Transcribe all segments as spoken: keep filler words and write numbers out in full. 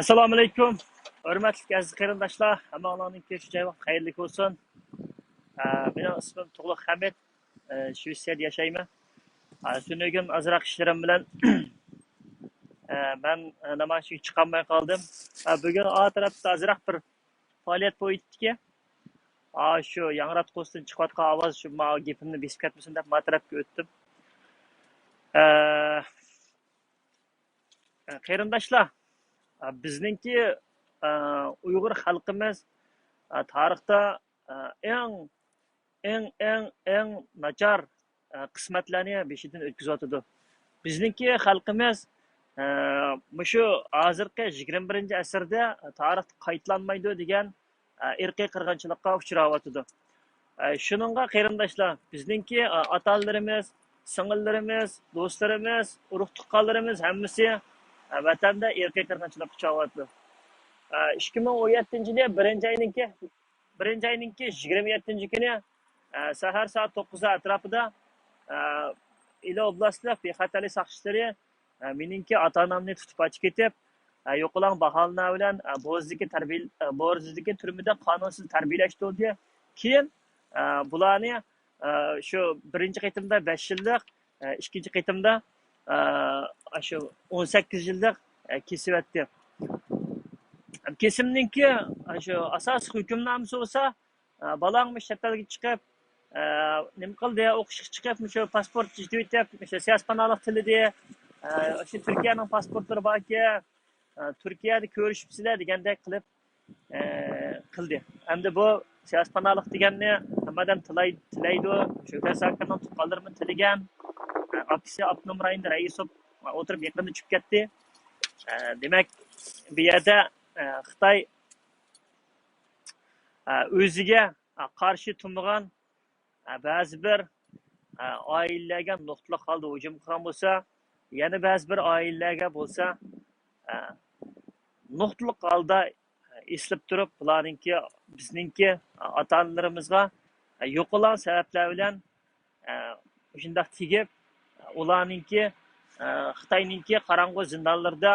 ئەسسالامۇئەلەيكۇم، ھۆرمەتلىك ئەزىز قېرىنداشلار، ھەممىڭلارنىڭكى شۇ جاي ۋاقتى خەيرلىك بولسۇن. ئە، مېنىڭ ئىسمىم تۇغلۇق ھەمىت، ئە، شىۋېتسىيەدە ياشايمەن. ئە، تۈنۈگۈن ئازراق ئىشلىرىم بىلەن، ئە، مەن، ئە، نامايىشقا چىقالماي قالدىم. ئە، بۈگۈن ئا تەرەپتە ئازراق بىر پائالىيەت بولۇپ ئۆتتىكى. ئا، شۇ ياڭراتقۇسىدىن چىقىۋاتقان ئاۋاز شۇ ماۋۇ گېپىمنى بېسىپ كەتمىسۇن دەپ ما تەرەپكە ئۆتتۈم. ئە، قېرىنداشلار، بىزنىڭكى، ئۇيغۇر خەلقىمىز، تارىختا، ئەڭ، ئەڭ، ئەڭ، ئەڭ ناچار، قىسمەتلەرنى بېشىدىن ئۆتكۈزۈۋاتىدۇ. بىزنىڭكى خەلقىمىز، مۇشۇ ھازىرقى يىگىرمە بىرىنچى ئەسىردە تارىختا قايتىلانمايدۇ دېگەن ئىرقىي قىرغىنچىلىققا ئۇچراۋاتىدۇ. شۇنىڭغا قېرىنداشلار، بىزنىڭكى ئاتا-ئانىلىرىمىز، سىڭىللىرىمىز، دوستلىرىمىز، ئۇرۇق-تۇغقانلىرىمىز ھەممىسى ۋەتەندە ئىرقىي قىرغىنچىلىققا ئۇچراۋاتىدۇ. ئىككى مىڭ ئون يەتتىنچى يىلى بىرىنچى ئاينىڭكى، بىرىنچى ئاينىڭكى يىگىرمە يەتتىنچى كۈنى سەھەر سائەت توققۇز ئەتراپىدا ئىلى ئوبلاستلىق بىخەتەرلىك ساقچىلىرى ئە، مېنىڭكى ئاتا-ئانامنى تۇتۇپ ئاچىقىپ كېتىپ، ئە، يوقىلاڭ باھانىلەر بىلەن، ئە، بوزىدىكى تەربىيە-، ئە، بوزىدىكى تۈرمىدە قانۇنسىز تەربىيەلەشتۈردى. كېيىن، ئە، بۇلارنى، ئە، شۇ بىرىنچى قېتىمدا بەش يىللىق، ئە، ئىككىنچى قېتىمدا، ئە، شۇ ئون سەككىز يىللىق، ئە، كېسىۋەتتى. كېسىمنىڭكى، ئە، شۇ ئاساسلىق ھۆكۈمنامىسى بولسا، ئە، بالاڭ مۇشۇ چەت ئەلگە چىقىپ، ئە، نېمە قىلدى، ئوقۇشقا چىقىپ، مۇشۇ پاسپورت يېتىۋېتىپ، مۇشۇ سىياسىي پاناھلىق تىلىدى. ئە، شۇ تۈركىيەنىڭ پاسپورتلىرى باركەن، ئە، تۈركىيەدە كۆرۈشۈپسىلەر دېگەندەك قىلىپ، ئە، قىلدى. ئەمدى بۇ سىياسىي پاناھلىق دېگەننى ھەممە ئادەم تىلەي-، تىلەيدۇ. شۆھرەت زاكىرنىڭ تۇغقانلىرىمۇ تىلىگەن. ئە، ئاپىسى ئاپتونوم رايوندا رەئىس بولۇپ ئولتۇرۇپ يېقىندا چۈشۈپ كەتتى. ئە، دېمەك، بۇ يەردە، ئە، خىتاي، ئە، ئۆزىگە، ئە، قارشى تۇرمىغان، ئە، بەزى بىر، ئە، ئائىلىلەرگە نۇقتىلىق ھالدا ھۇجۇم قىلغان بولسا، يەنە بەزى بىر ئائىلىلەرگە بولسا، ئە، نۇقتىلىق ھالدا ئېسىلىپ تۇرۇپ، بۇلارنىڭكى، بىزنىڭكى ئاتا-ئانىلىرىمىزغا يوقىلاڭ سەۋەبلەر بىلەن، ئە، مۇشۇنداق تېگىپ، ئۇلارنىڭكى، ئە، خىتاينىڭكى قاراڭغۇ زىندانلىرىدا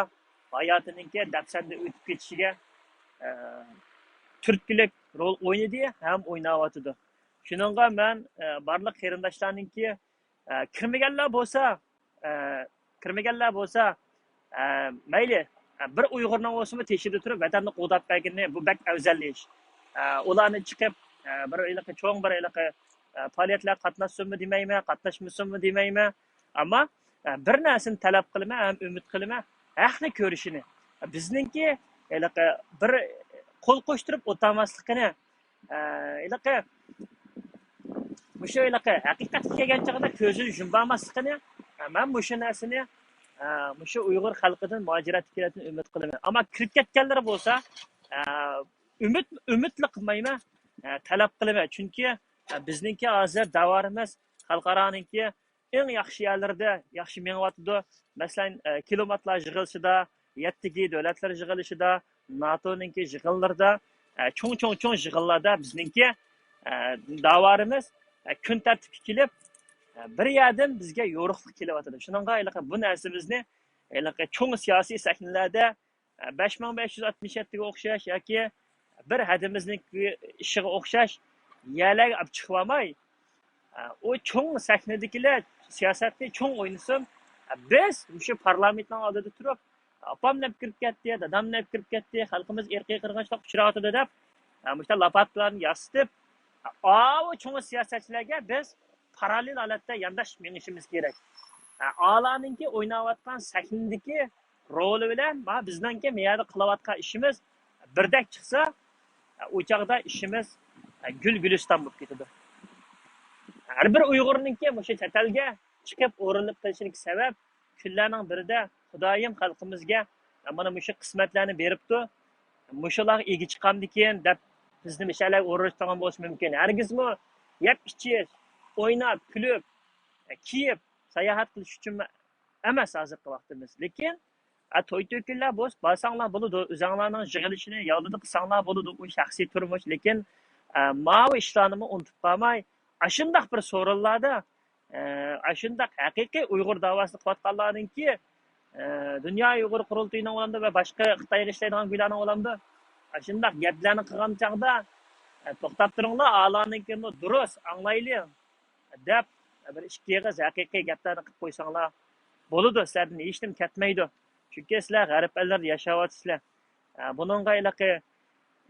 ھاياتىنىڭكى دەپسەندە ئۆتۈپ كېتىشىگە، ئە، تۈرتكىلىك رول ئوينىدى ھەم ئويناۋاتىدۇ. شۇنىڭغا مەن، ئە، بارلىق قېرىنداشلارنىڭكى، ئە، كىرمىگەنلەر بولسا، ئە، كىرمىگەنلەر بولسا، ئە، مەيلى، ئە، بىر ئۇيغۇرنىڭ بولسىمۇ تېشىدا تۇرۇپ ۋەتەننى قوغداپ بەرگىنى بۇ بەك ئەۋزەل ئىش. ئە، ئۇلارنى چىقىپ، ئە، بىر ھېلىقى چوڭ بىر ھېلىقى، ئە، پائالىيەتلەرگە قاتناشسۇنمۇ دېمەيمەن، قاتناشمىسۇنمۇ دېمەيمەن. ئەمما، ئە، بىر نەرسىنى تەلەپ قىلىمەن ھەم ئۈمىد قىلىمەن، ھەقنى كۆرۈشىنى. بىزنىڭكى ھېلىقى بىر قول قوشتۇرۇپ ئولتۇرماسلىقىنى، ئە، ھېلىقى مۇشۇ ھېلىقى ھەقىقەتكە كەلگەن چاغدا كۆزىنى يۇمالماسلىقىنى، ئە، مەن مۇشۇ نەرسىنى، ئە، مۇشۇ ئۇيغۇر خەلقىدىن، مۇھاجىرەتتە كېلىۋاتقان ئۈمىد قىلىمەن. ئەمما كىرىپ كەتكەنلىرى بولسا، ئە، ئۈمىد، ئۈمىدلا قىلمايمەن، ئە، تەلەپ قىلىمەن. چۈنكى، ئە، بىزنىڭكى ھازىر داۋارىمىز خەلقئارانىڭكى ئەڭ ياخشى يەرلىرىدە ياخشى مېڭىۋاتىدۇ. مەسىلەن، ئە، كىلىماتلار يىغىلىشىدا، يەتتىكى دۆلەتلەر يىغىلىشىدا، ناتونىڭكى يىغىنلىرىدا، ئە، چوڭ، چوڭ، چوڭ يىغىنلاردا بىزنىڭكى، ئە، داۋارىمىز، ئە، كۈن تەرتىپكە كېلىپ، ئە، بىر يەردىن بىزگە يورۇقلۇق كېلىۋاتىدۇ. شۇنىڭغا ھېلىقى بۇ نەرسىمىزنى ھېلىقى چوڭ سىياسىي سەھنىلەردە، بەش مىڭ بەش يۈز ئاتمىش يەتتىگە ئوخشاش ياكى بىر ھەدىمىزنىڭ ئىشىغا ئوخشاش يەرلەرگە ئاپ چىقىۋالماي، ئۇ چوڭ سەھنىدىكىلەر سىياسەتنى چوڭ ئوينىسۇن. بىز مۇشۇ پارلامېنتنىڭ ئالدىدا تۇرۇپ، ئاپام نەپ كىرىپ كەتتى، دادام نەپ كىرىپ كەتتى، خەلقىمىز ئىرقىي قىرغىنچىلىققا ئۇچراۋاتىدۇ دەپ، مۇشۇنداق لاپاتىلارنى ياسىتىپ، ئاۋۇ چوڭ سىياسەتچىلەرگە بىز پاراللېل ھالەتتە يانداش مېڭىشىمىز كېرەك. ئالانىڭكى ئويناۋاتقان سەھنىدىكى رولى بىلەن ما بىزنىڭكى مەيەردە قىلىۋاتقان ئىشىمىز بىردەك چىقسا، ئۇ چاغدا ئىشىمىز گۈل گۈلىستان بولۇپ كېتىدۇ. ھەر بىر ئۇيغۇرنىڭكى مۇشۇ چەت ئەلگە چىقىپ ئورۇنلىنىپ قېلىشىدىكى سەۋەب، كۈنلەرنىڭ بىرىدە خۇدايىم خەلقىمىزگە مانا مۇشۇ قىسمەتلەرنى بېرىپتۇ، مۇشۇلارغا ئىگە چىقامدىكىن دەپ بىزنى مۇشۇ يەرلەرگە ئورۇنلاشتۇرغان بولۇشى مۇمكىن. ھەرگىزمۇ يەپ ئىچىش، ئويناپ، كۈلۈپ، كىيىپ، ساياھەت قىلىش ئۈچۈن ئەمەس ھازىرقى ۋاقتىمىز. لېكىن، ئە، توي تۆكۈنلەر بولسا بارساڭلار بولىدۇ، ئۆزۈڭلارنىڭ يىغىلىشىنى يالدىدا قىلساڭلار بولىدۇ، ئۇ شەخسىي تۇرمۇش. لېكىن، ئە، ماۋۇ ئىشلارنىمۇ ئۇنتۇپ قالماي، ئاشۇنداق بىر سورۇنلاردا، ئە، ئاشۇنداق ھەقىقىي ئۇيغۇر داۋاسىنى قىلىۋاتقانلارنىڭكى، ئە، دۇنيا ئۇيغۇر قۇرۇلتىيىنىڭ بولامدۇ ۋە باشقا خىتايغا ئىشلەيدىغان گۇيلارنىڭ بولامدۇ، ئاشۇنداق گەپلەرنى قىلغان چاغدا، ئە، توختاپ تۇرۇڭلار، ئالانىڭكىنى دۇرۇس ئاڭلايلى دەپ، بىر ئىككى ئېغىز ھەقىقىي گەپلەرنى قىلىپ قويساڭلار بولىدۇ، سىلەردىن ھېچنېمە كەتمەيدۇ. چۈنكى سىلەر غەرب ئەللىرىدە ياشاۋاتىسىلەر. ئە، بۇنىڭغا ھېلىقى،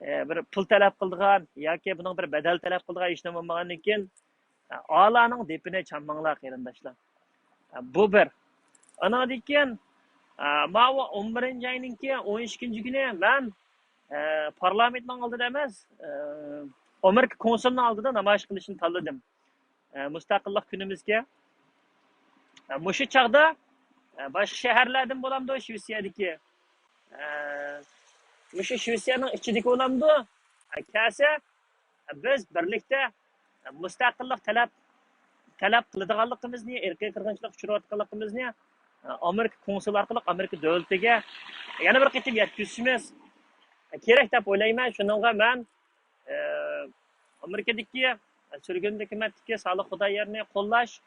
ئە، بىر پۇل تەلەپ قىلىدىغان ياكى بۇنىڭ بىر بەدەل تەلەپ قىلىدىغان ھېچنېمە بولمىغاندىن كېيىن، ئە، ئالانىڭ دېپىنى چالماڭلار، قېرىنداشلار. ئە، بۇ بىر. ئانىڭدىن كېيىن، ئە، ماۋۇ ئون بىرىنچى ئاينىڭكى ئون ئىككىنچى كۈنى مەن، ئە، پارلامېنتنىڭ ئالدىدا ئەمەس، ئە، ئامېرىكا كونسۇلىنىڭ ئالدىدا نامايىش قىلىشنى تاللىدىم. ئە، مۇستەقىللىق كۈنىمىزگە. ئە، مۇشۇ چاغدا، ئە، باشقا شەھەرلەردىن بولامدۇ، شىۋېتسىيەدىكى، ئە، مۇشۇ شىۋېتسىيەنىڭ ئىچىدىكى بولامدۇ، ئە، كەلسە، ئە، بىز بىرلىكتە، ئە، مۇستەقىللىق تەلەپ، تەلەپ قىلىدىغانلىقىمىزنى، ئىرقىي قىرغىنچىلىققا ئۇچراۋاتقانلىقىمىزنى، ئە، ئامېرىكا كونسۇلى ئارقىلىق ئامېرىكا دۆلىتىگە يەنە بىر قېتىم يەتكۈزۈشىمىز كېرەك دەپ ئويلايمەن. شۇنىڭغا مەن ئامېرىكىدىكى سۈرگۈندە ھۆكۈمەتتىكى سالىھ خۇدايارنى قوللاش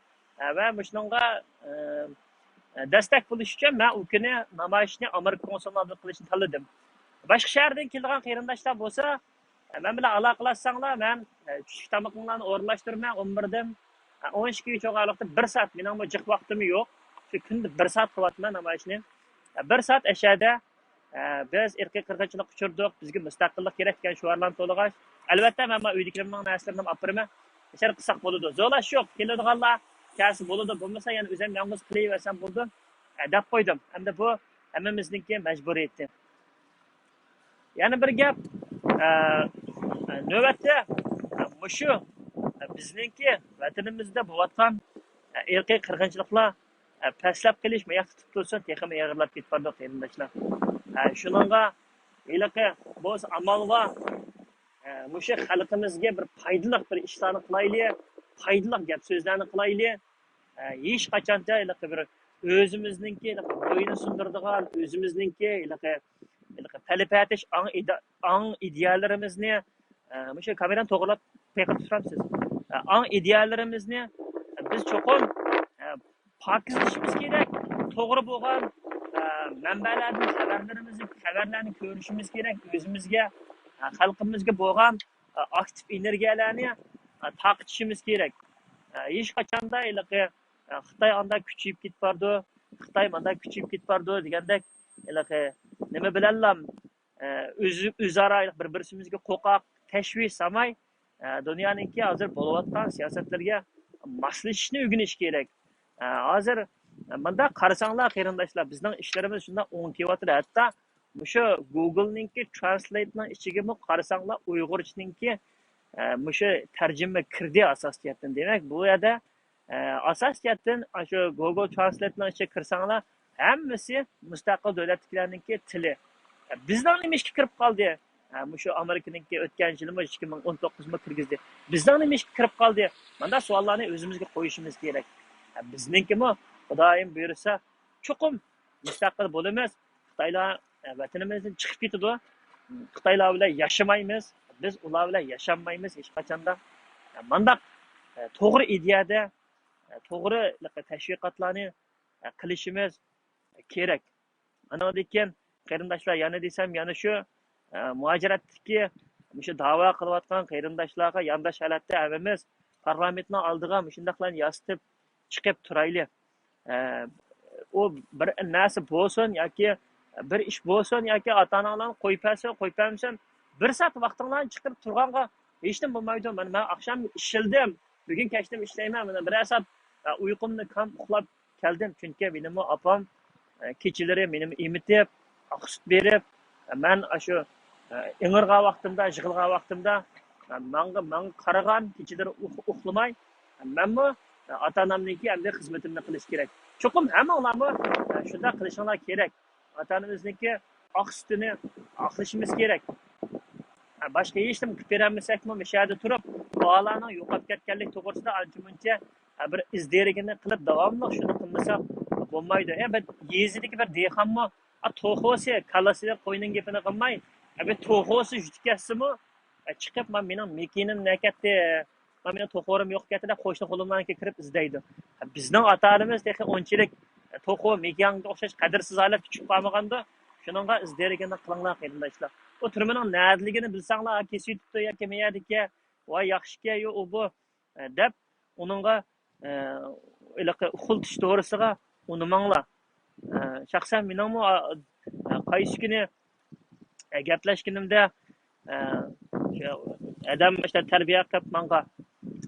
ۋە مۇشۇنىڭغا دەستەك بولۇش ئۈچۈن مەن ئۇ كۈنى نامايىشنى ئامېرىكا كونسۇلىنىڭ ئالدىدا قىلىشنى تاللىدىم. باشقا شەھەردىن كېلىدىغان قېرىنداشلار بولسا، مەن بىلەن ئالاقىلەشسەڭلار، مەن چۈشلۈك تامىقىڭلارنى ئورۇنلاشتۇرىمەن. ئون بىردىن ئون ئىككىگىچە ئارىلىقتا بىر سائەت، مېنىڭمۇ جىق ۋاقتىم يوق. شۇ كۈندە بىر سائەت قىلىۋاتىمەن نامايىشنى. بىر سائەت ئەشەدە ئە، بىز ئىرقىي قىرغىنچىلىققا ئۇچرىدۇق، بىزگە مۇستەقىللىق كېرەك دېگەن شوئارلارنى توۋلىغاچ، ئەلۋەتتە، مەن مانا ئۆيدىكىلىرىمنىڭ نەرسىلىرىنى ئاپىرىمەن. ئىشلار قىلساق بولىدۇ. زورلاش يوق، كېلىدىغانلار كەلسە بولىدۇ، بولمىسا يەنە ئۆزۈم يالغۇز قىلىۋەرسەم بولىدۇ، ئە، دەپ قويدۇم. ئەمدى بۇ ھەممىمىزنىڭكى مەجبۇرىيىتى. يەنە بىر گەپ، ئە، نۆۋەتتە، ئە، مۇشۇ، ئە، بىزنىڭكى ۋەتىنىمىزدە بولۇۋاتقان، ئە، ئىرقىي قىرغىنچىلىقلار ئە، پەسلەپ قېلىش ماياقتا تۇتۇپ تۇرسۇن، تېخىمۇ ئېغىرلاپ كېتىپ بارىدۇ، قېرىنداشلار. ئە، شۇنىڭغا ھېلىقى بولسا ئامال بار. ئە، مۇشۇ خەلقىمىزگە بىر پايدىلىق بىر ئىشلارنى قىلايلى، پايدىلىق گەپ سۆزلەرنى قىلايلى. ئە، ھېچقاچانچە ھېلىقى بىر ئۆزىمىزنىڭكى ھېلىقى بويىنى سۇندۇرىدىغان، ئۆزىمىزنىڭكى ھېلىقى، ھېلىقى پەلىپەتىش ئاڭ ئىدە-، ئاڭ ئىدىيەلىرىمىزنى، ئە، مۇشۇ كامېرانى توغرىلاپ بېقىپ تۇرامسىز؟ ئە، ئاڭ ئىدىيەلىرىمىزنى بىز چوقۇم، ئە، پاكىزلىشىمىز كېرەك. توغرا بولغان، ئە، مەنبەلەردىن خەۋەرلىرىمىزنى، خەۋەرلەرنى كۆرۈشىمىز كېرەك. ئۆزىمىزگە، ئە، خەلقىمىزگە بولغان، ئە، ئاكتىپ ئېنېرگىيەلەرنى، ئە، تارقىتىشىمىز كېرەك. ئە، ھېچقاچاندا ھېلىقى، ئە، خىتاي ئانداق كۈچىيىپ كېتىپ بارىدۇ، خىتاي مانداق كۈچىيىپ كېتىپ بارىدۇ دېگەندەك ھېلىقى نېمە بىلەنلا، ئە، ئۆز-، ئۆزئارا بىر-بىرسىمىزگە قورقاق، تەشۋىش سالماي، ئە، دۇنيانىڭكى ھازىر بولۇۋاتقان سىياسەتلىرىگە ماسلىشىشنى ئۆگىنىش كېرەك. ئە، ھازىر مۇنداق قارىساڭلار، قېرىنداشلار، بىزنىڭ ئىشلىرىمىز شۇنداق ئوڭ كېلىۋاتىدۇ. ھەتتا مۇشۇ گۇگلنىڭكى ترانسلېيتنىڭ ئىچىگىمۇ قارىساڭلار، ئۇيغۇرچىنىڭكى، ئە، مۇشۇ تەرجىمە كىردى ئاساسىيەتتىن. دېمەك، بۇ يەردە ئە، ئاساسىيەتتىن، ئاشۇ گۇگل ترانسلېيتنىڭ ئىچىگە كىرسەڭلار، ھەممىسى مۇستەقىل دۆلەتتىكىلەرنىڭكى تىلى. ئە، بىزنىڭ نېمە ئىشقا كىرىپ قالدى؟ ئە، مۇشۇ ئامېرىكىنىڭكى ئۆتكەن يىلىمۇ ئىككى مىڭ ئون توققۇزمۇ كىرگۈزدى. بىزنىڭ نېمە ئىشقا كىرىپ قالدى؟ مانداق سوئاللارنى ئۆزىمىزگە قويۇشىمىز كېرەك. ئە، بىزنىڭكىمۇ، خۇدايىم بۇيرۇسا، چوقۇم مۇستەقىل بولىمىز. خىتايلار، ئە، ۋەتىنىمىزدىن چىقىپ كېتىدۇ. خىتايلار بىلەن ياشىمايمىز. بىز ئۇلار بىلەن ياشانمايمىز ھېچقاچاندا. ئە، مانداق، ئە، توغرا ئىدىيەدە، ئە، توغرا تەشۋىقاتلارنى، ئە، قىلىشىمىز كېرەك. ئانىڭدىن كېيىن، قېرىنداشلار، يەنە دېسەم، يەنە شۇ، ئە، مۇھاجىرەتتىكى مۇشۇ داۋا قىلىۋاتقان قېرىنداشلارغا يانداش ھالەتتە ھەممىمىز پارلامېنتنىڭ ئالدىغا مۇشۇنداقلارنى ياسىتىپ چىقىپ تۇرايلى. ئە، ئۇ بىر نەرسە بولسۇن ياكى بىر ئىش بولسۇن ياكى ئاتا-ئاناڭلارنى قويۇپ بەرسۇن، قويۇپ بەرمىسۇن، بىر سائەت ۋاقتىڭلارنى چىقىرىپ تۇرغانغا ھېچنېمە بولمايدۇ. مانا مەن ئاخشام ئىشلىدىم، بۈگۈن كەچتىن ئىشلەيمەن، مانا بىرەر سائەت، ئە، ئۇيقۇمنى كام ئۇخلاپ كەلدىم. چۈنكى مېنىمۇ ئاپام، ئە، كېچىلىرى مېنىمۇ ئېمىتىپ، ئاق سۈت بېرىپ، ئە، مەن ئاشۇ، ئە، ئىڭرىغان ۋاقتىمدا، يىغلىغان ۋاقتىمدا، ئە، ماڭا، ماڭا قارىغان، كېچىلىرى ئۇخ-، ئۇخلىماي، مەنمۇ، ئە، ئاتا-ئانامنىڭكى ئەمدى خىزمىتىمنى قىلىش كېرەك. چوقۇم ھەممىڭلارمۇ، ئە، شۇنداق قىلىشىڭلار كېرەك. ئاتا-ئانىمىزنىڭكى ئاق سۈتىنى ئاقلىشىمىز كېرەك. ئە، باشقا ھېچنېمە قىلىپ بېرەلمىسەكمۇ، مۇشۇ يەردە تۇرۇپ، بالىلارنىڭ يوقاپ كەتكەنلىكى توغرىسىدا ئانچە-مۇنچە، ئە، بىر ئىز دېرىكىنى قىلىپ، داۋاملىق شۇنى قىلمىساق بولمايدۇ. ئە، بىر يېزىدىكى بىر دېھقانمۇ، ئە، توخۇسى، كاللىسى، قوينىڭ گېپىنى قىلماي، ئە، بىر توخۇسى يۈتۈپ كەتسىمۇ، ئە، چىقىپ، «ما مېنىڭ مېكىنىم نەگە كەتتى؟ ما مېنىڭ توخۇرۇم يوق كەتتى» دەپ، قوشنا قولۇملارنىڭكىگە كىرىپ ئىزدەيدۇ. ئە، بىزنىڭ ئاتا-ئانىمىز تېخى ئۇنچىلىك، توخۇ، مېكىياڭغا ئوخشاش قەدىرسىز ھالەتكە چۈشۈپ قالمىغاندۇ، شۇنىڭغا ئىز دېرىكىنى قىلىڭلار، قېرىنداشلار. ئۇ تۈرمىنىڭ نەدىلىكىنى بىلسەڭلار، كېسىۋېتىپتۇ ياكى مەيەردىكى، ۋاي ياخشىكەن-يۇ ئۇ بۇ، دەپ، ئۇنىڭغا، ھېلىقى ئۇخلىتىش دورىسىغا ئۇنىماڭلار. شەخسەن مېنىڭمۇ، قايسى كۈنى ئە، گەپلەشكىنىمدە، ئە، شۇ ئادەم ئىشتە تەربىيە قىلىپ ماڭا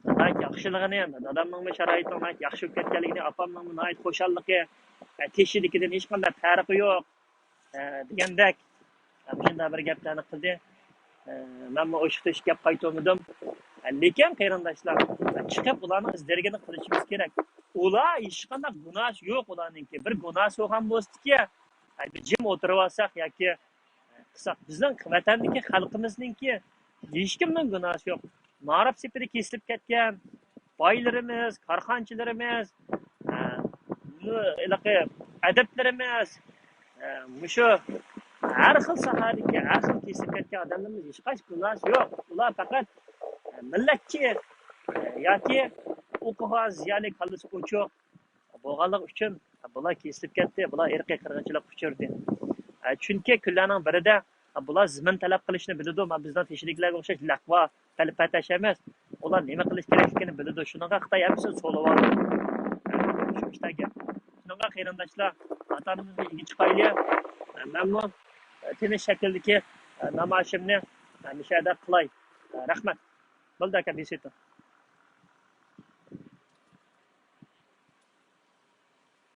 ناھايىتى ياخشىلىقىنى، دادامنىڭمۇ شارائىتىنىڭ ناھايىتى ياخشى بولۇپ كەتكەنلىكىنى، ئاپامنىڭمۇ ناھايىتى خۇشاللىقى، ئە، تېشىدىكىدىن ھېچقانداق پەرقى يوق، ئە، دېگەندەك، ئە، مۇشۇنداق بىر گەپلەرنى قىلدى. ئە، مەنمۇ ئوشۇق تۆشۈك گەپ قايتۇرمىدىم. ئە، لېكىن قېرىنداشلار، ئە، چىقىپ ئۇلارنىڭ ئىز دېرىكىنى قىلىشىمىز كېرەك. ئۇلار ھېچقانداق گۇناھسى يوق ئۇلارنىڭكى. بىر گۇناھسى بولغان بولسىدىكى، ئە، بىر جىم ئولتۇرۇۋالساق ياكى قىلساق، بىزنىڭ ۋەتەندىكى خەلقىمىزنىڭكى ھېچكىمنىڭ گۇناھى يوق. مائارىپ سېپىدە كېسىلىپ كەتكەن بايلىرىمىز، كارخانىچىلىرىمىز، ئە، مۇ-، ھېلىقى ئەدىبلىرىمىز، ئە، مۇشۇ ھەر خىل ساھەدىكى ھەر خىل كېسىلىپ كەتكەن ئادەملىرىمىز ھېچقايسى گۇناھسى يوق. ئۇلار پەقەت، ئە، مىللەتچى، ئە، ياكى ئوقۇغان، زىيالىي، كاللىسى ئوچۇق، بولغانلىقى ئۈچۈن بۇلار كېسىلىپ كەتتى، بۇلار ئىرقىي قىرغىنچىلىققا ئۇچرىدى. چۈنكى كۈنلەرنىڭ بىرىدە بۇلار زېمىن تەلەپ قىلىشنى بىلىدۇ، مانا بىزنىڭ تېشىدىكىلەرگە ئوخشاش لەقۋا، پەلىپەتەش ئەمەس. ئۇلار نېمە قىلىش كېرەكلىكىنى بىلىدۇ، شۇنىڭغا خىتاي ھەممىسىنى سولىۋالدى. شۇ ئىشتا گەپ. شۇنىڭغا قېرىنداشلار، ۋاتىنىمىزنى ئىگە چىقايلى. مەنمۇ تىنچ شەكىلدىكى نامايىشىمنى مۇشۇ يەردە قىلاي. رەھمەت. بولدى ئاكا، بىسىتو.